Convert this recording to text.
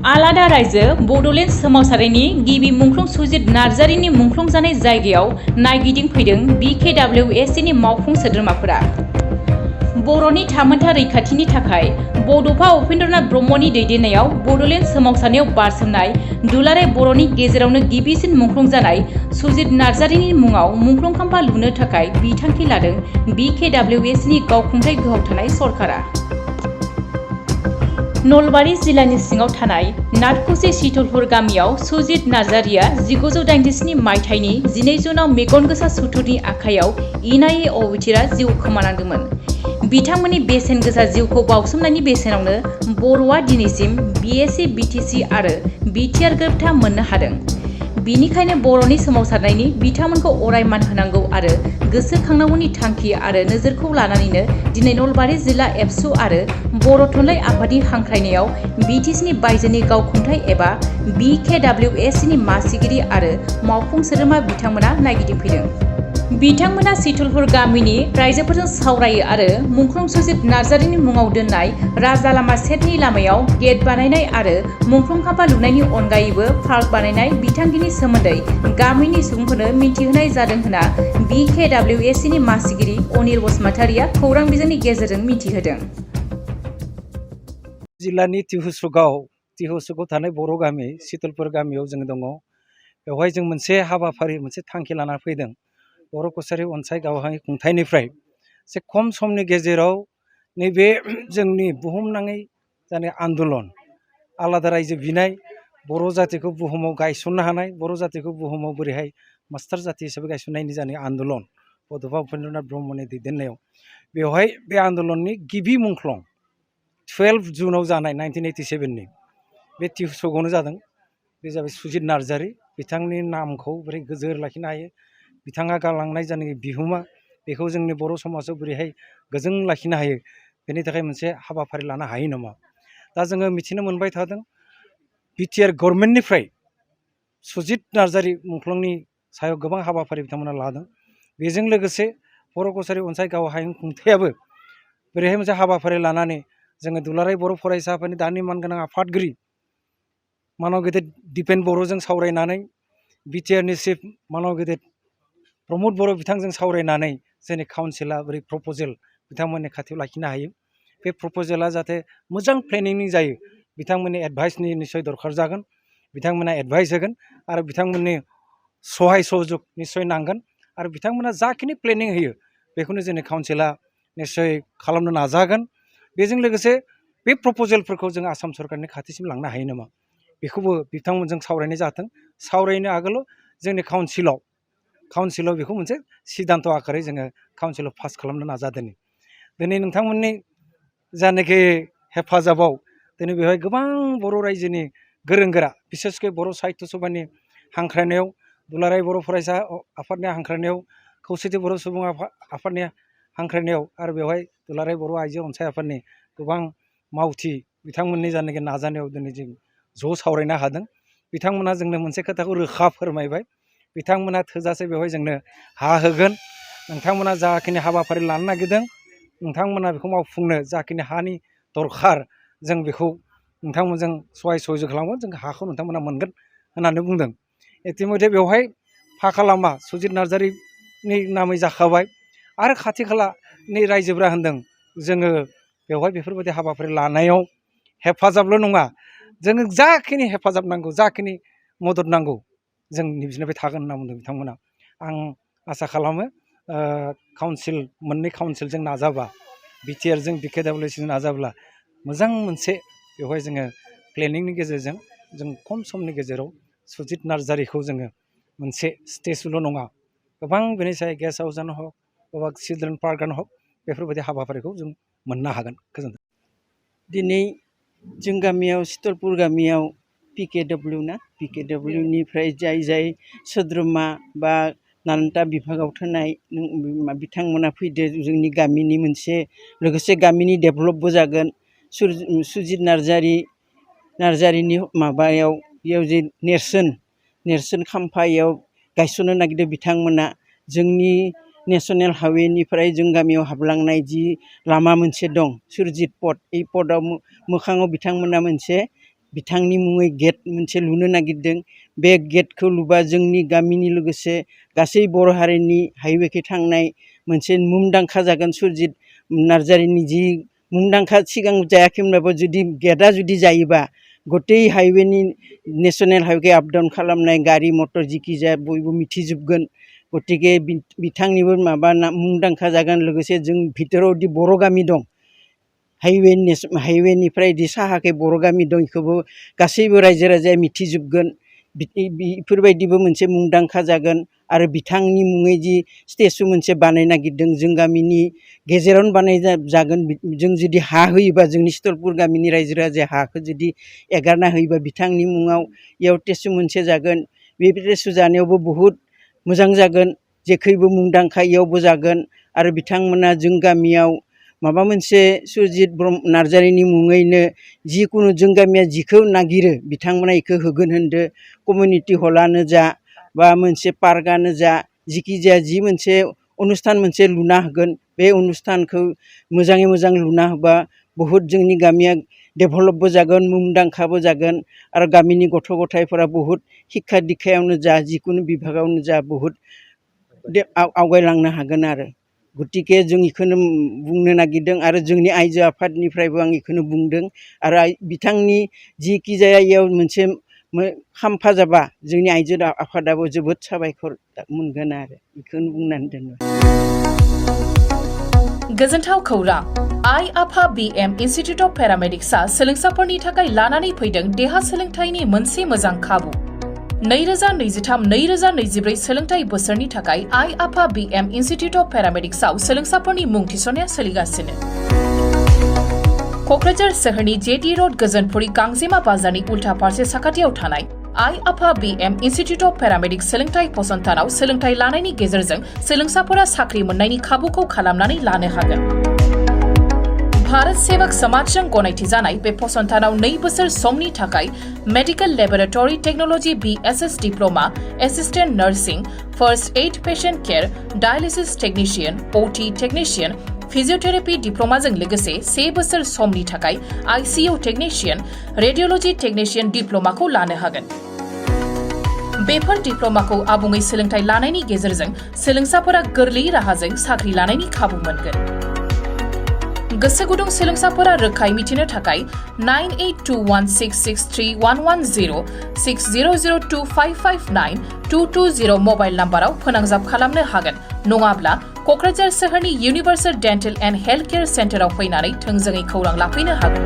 आलादा रायजो बड'लेण्ड सोमावसारनायनि गिबि मुंख्लं सुजित नार्जारिनि मुंख्लं जानाय जायगायाव नायगिदिंफैदों BKWSनि मावफुं सोद्रोमाफोरा। बर'नि थामोन्था रैखाथिनि थाखाय बड'फा उपेन्द्रनाथ ब्रह्मनि दैदेननायाव बड'लेण्ड सोमावसारनायाव बारसोमनाय दुलाराय बर'नि गेजेरावनो गिबिसिन मुंख्लं जानाय सुजित नार्जारिनि मुङाव मुंख्लं खाम्फा लुनो थाखाय बिथांखि लादों BKWSनि गावखुंथाय गोहोआव थानाय सरकारा। नलबारि जिल्लानि सिङाव थानाय नाथखुसि सितलपुर गामियाव सुजित नार्जारिया 1987 मायथाइनि 12 जुनाव मेगन गोसा सुथुरनि आखायाव इनायै अबथिरा जिउ खोमानांदोंमोन। बिथांमोननि बेसेन गोसा जिउखौ बाउसोमनायनि बेसेनावनो बर'आ दिनैसिम BSc BTC आरो बिटिआर गोरोबथा मोननो हादों। बिनिखायनो बर'नि सोमावसारनायनि बिथांमोनखौ अराय मान होनांगौ आरो गोसोखांनांगौनि थांखि आरो नोजोरखौ लानानैनो दिनै नलबारि जिल्ला एबसु आरो बर' थुनलाइ आफादनि हांख्रायनायाव BTCनि बायजोनि गावखुंथाय एबा BKWSनि मासिगिरि आरो मावफुं सोद्रोमा बिथांमोना नायगिदिंफैदों। बिथांमोना सितलपुर गामिनि रायजोफोरजों सावरायो आरो मुंख्लं सुजित नार्जारिनि मुङाव दोननाय राजा लामा सेटनि लामायाव गेट बानायनाय आरो मुंख्लं खाम्फा लुनायनि अनगायैबो पार्क बानायनाय बिथांखिनि सोमोन्दै गामिनि सुबुंफोरनो मिथिहोनाय जादों होनना BKWSनि मासिगिरि अनिल बसुमतारिया खौरां बिजोंनि गेजेरजों मिथिहोदों। जिल्लानि तिहुसुगाव थानाय बर' गामि सितलपुर गामियाव जों दङ। बेवहाय जों मोनसे हाबाफारि मोनसे थांखि लाना फैदों। बर' कसारि अनसाय गावहाय खुंथायनिफ्राय एसे खम समनि गेजेराव नैबे जोंनि बुहुमनाङै जानाय आन्दलन आलादा रायजो बिनाय बर' जातिखौ बुहुमाव गायसननो हानाय बर' जातिखौ बुहुमाव बोरैहाय मास्टार जाति हिसाबै गायसननायनि जानाय आन्दलन बड'फा उपेन्द्रनाथ ब्रह्मनि दैदेननायाव बेवहाय बे आन्दलननि गिबि मुंख्लं 12 जुनाव जानाय 1987नि बे तिहुसुगावनो जादों। बे जाबाय सुजित नार्जारि। बिथांनि नामखौ बोरै गोजोर लाखिनो हायो, बिथाङा गालांनाय जानाय बिहोमा बेखौ जोंनि बर' समाजाव बोरैहाय गोजों लाखिनो हायो, बेनि थाखाय मोनसे हाबाफारि लानो हायो नामा। दा जोङो मिथिनो मोनबाय थादों बिटिआर गभर्नमेन्टनिफ्राय सुजित नार्जारि मुंख्लंनि सायाव गोबां हाबाफारि बिथांमोना लादों। बेजों लोगोसे बर' कसारि अनसाय गावहाय खुंथायाबो बोरैहाय मोनसे हाबाफारि लानानै जोङो दुलाराय बर' फरायसा आफादनि दानि मानगोनां आफादगिरि मानाव गेदेर दिपेन बर'जों सावरायनानै बिटिआरनि चिफ मानाव गेदेर प्रमद बर' बिथांजों सावरायनानै जोंनि काउन्सिला बोरै प्रपजेल बिथांमोननि खाथियाव लाखिनो हायो, बे प्रपजेला जाहाथे मोजां प्लेनिंनि जायो बिथांमोननि एडभाइसनि निस्सय दरखार जागोन। बिथांमोना एडभाइस होगोन आरो बिथांमोननि सहाय सहयोग निस्सय नांगोन आरो बिथांमोना जाखिनि प्लेनिं होयो बेखौनो जोंनि काउन्सिला निस्सय खालामनो नाजागोन। बेजों लोगोसे बे प्रपजेलफोरखौ जों आसाम सरकारनि खाथिसिम लांनो हायो नामा बेखौबो बिथांमोनजों सावरायनाय जाथों। सावरायनो आगोलाव जोंनि काउन्सिलाव बेखौ मोनसे सिद्धान्त आकारै जोङो काउन्सिलाव पास खालामनो नाजादों। दिनै नोंथांमोननि जानाखि हेफाजाबाव दिनै बेवहाय गोबां बर' रायजोनि गोरों गोरा बिसेसकै बर' साहित्य सभानि हांख्रायनायाव दुलाराय बर' फरायसा आफादनि हांख्रायनायाव खौसेथि बर' सुबुं आफादनि हांख्रायनायाव आरो बेवहाय दुलाराय बर' आइजो अनसाय आफादनि गोबां मावथि बिथांमोननि जानाखि नाजानायाव दिनै जों ज' सावरायनो हादों। बिथांमोना जोंनो मोनसे खोथाखौ रोखा फोरमायबाय, बिथांमोना थोजासे बेवहाय जोंनो हा होगोन। नोंथांमोना जाखिनि हाबाफारि लानो नागिरदों नोंथांमोना बेखौ मावफुंनो जाखिनि हानि दरखार जों बेखौ नोंथांमोनजों सहाय सहयोग खालामगोन, जों हाखौ नोंथांमोना मोनगोन होननानै बुंदों। इतिमध्य बेवहाय फाखा लामा सुजित नार्जारिनि नामै जाखाबाय आरो खाथि खालानि रायजोफ्रा होनदों जोङो बेवहाय बेफोरबायदि हाबाफारि लानायाव हेफाजाबल' नङा, जोङो जाखिनि हेफाजाब नांगौ जाखिनि मदद नांगौ जों बिसोरनिफ्राय थागोन होनना बुंदों बिथांमोना। आं आसा खालामो मोननै काउन्सिलजों नाजाबा बिटिआरजों BKWSजों नाजाब्ला मोजां मोनसे बेवहाय जोङो प्लेनिंनि गेजेरजों जों खम समनि गेजेराव सुजित नार्जारिखौ जोङो मोनसे स्टेजल' नङा गोबां बेनि सायाव गेस्ट हाउसआनो हक बबा चिलड्रेन पार्कआनो हक बेफोरबायदि हाबाफारिखौ जों मोननो हागोन। गोजोन्थों। दिनै जों गामियाव सितलपुर गामियाव PKWनिफ्राय जाय सोद्रोमा बा नानटा बिभागाव थानाय बिथांमोना फैदो जोंनि गामिनि मोनसे लोगोसे गामिनि डेभेलपबो जागोन। सुजित नार्जारिनि माबायाव बेयाव जे नेरसोन खाम्फायाव गायसननो नागिरदों बिथांमोना जोंनि नेसनेल हाइवेनिफ्राय जों गामियाव हाबलांनाय जि लामा मोनसे दं सुरजित पथ, बे पथआव मोखाङाव बिथांमोना मोनसे बिथांनि मुङै गेट मोनसे लुनो नागिरदों। बे गेटखौ लुबा जोंनि गामिनि लोगोसे गासै बर' हारिनि हाइवेखै थांनाय मोनसे मुंदांखा जागोन। सुरजित नार्जारिनि जि मुंदांखा सिगां जायाखैमोनब्लाबो जुदि गेटआ जुदि जायोबा गतै हाइवेनि नेशनेल हाइवे आप डाउन खालामनाय गारि मटर जिखि जाया बयबो मिथिजोबगोन। गतिके बिथांनिबो माबा मुंदांखा जागोन। लोगोसे जों भितरावदि बर' गामि दं, हाइवेनिफ्राय दि साहाखै बर' गामि दं, बेखौबो गासैबो रायजो राजाया मिथिजोबगोन। बेफोरबायदिबो मोनसे मुंदांखा जागोन। आरो बिथांनि मुङै जि स्टेचु मोनसे बानायनो नागिरदों जों गामिनि गेजेरावनो बानाय जागोन। जों जुदि हा होयोबा जोंनि सितलपुर गामिनि रायजो राजाया हाखौ जुदि एगारना होयोबा बिथांनि मुङाव इयाव स्टेचु मोनसे जागोन। बे स्टेचु जानायावबो बहुद मोजां जागोन। जेखैबो मुंदांखा इयावबो जागोन। आरो बिथांमोना जों गामियाव माबा मोनसे सुरजित नार्जारिनि मुङैनो जिखुनु जों गामिया जिखौ नागिरो बिथांमोना इखौ होगोन होनदो। कमिउनिटि हलानो जा बा मोनसे पार्कआनो जा, जिखि जाया जि मोनसे अनुस्थान मोनसे लुना होगोन। बे अनुस्थानखौ मोजाङै मोजां लुना होबा बहुद जोंनि गामिया डेभेलपबो जागोन, मुंदांखाबो जागोन। आरो गामिनि गथ' गथायफोरा बहुद शिक्षा दीक्षायावनो जा जिखुनु बिभागावनो जा बहुद आवगायलांनो हागोन। आरो गतिके जों बेखौनो बुंनो नागिरदों। आरो जोंनि आइजो आफादनिफ्रायबो आं बेखौनो बुंदों। आरो बिथांनि जिखि जाया इयाव मोनसे खाम्फा जाबा जोंनि आइजो आफादाबो जोबोद साबायखर मोनगोन। आरो बेखौनो बुंनानै दोनबाय। गोजोनथाव खौरां। आइ आफा BM इन्स्टिट्युट अफ पेरामेडिक्सआ सोलोंसाफोरनि थाखाय लानानै फैदों देहा सोलोंथाइनि मोनसे मोजां खाबु। 2023-2024 सोलोंथाइ बोसोरनि थाखाय आइ आफा BM इन्स्टिट्युट अफ पेरामेडिक्सआव सोलोंसाफोरनि मुं थिसननाया सोलिगासिनो। क'क्राझार सोहोरनि जेटी रोड गोजोनपुरी गांजेमा बाजारनि उल्था फारसे साखाथियाव थानाय आइ आफा BM इन्स्टिट्युट अफ पेरामेडिक्स सोलोंथाइ फसंथानाव सोलोंथाइ लानायनि गेजेरजों सोलोंसाफोरा साख्रि मोननायनि खाबुखौ खालामनानै लानो हागोन। भारत सेवक समाजजों गनायथि जानाय बे फसंथानाव 2 बोसोर समनि थाखाय medical laboratory technology BSS diploma, assistant nursing, first aid patient care, dialysis technician, OT technician, physiotherapy डिप्लोमाजों लोगोसे 1 बोसोर समनि थाखाय ICU टेक्निशियन, रेडियोलॉजी टेक्निशियन डिप्लोमाखौ लानो हागोन। बेफोर डिप्लोमाखौ आबुङै सोलोंथाइ लानायनि गेजेरजों सोलोंसाफोरा गोरलै राहाजों साख्रि लानायनि खाबु मोनगोन। गोसो गुदुं सोलोंसाफोरा रोखायै मिथिनो थाखाय 9821663110, 6002559220 मबाइल नाम्बाराव फोनांजाब खालामनो हागोन। नङाब्ला क'क्राझार सोहोरनि university dental and health care सेन्टाराव फैनानै थोंजोङै खौरां लाफैनो हागोन।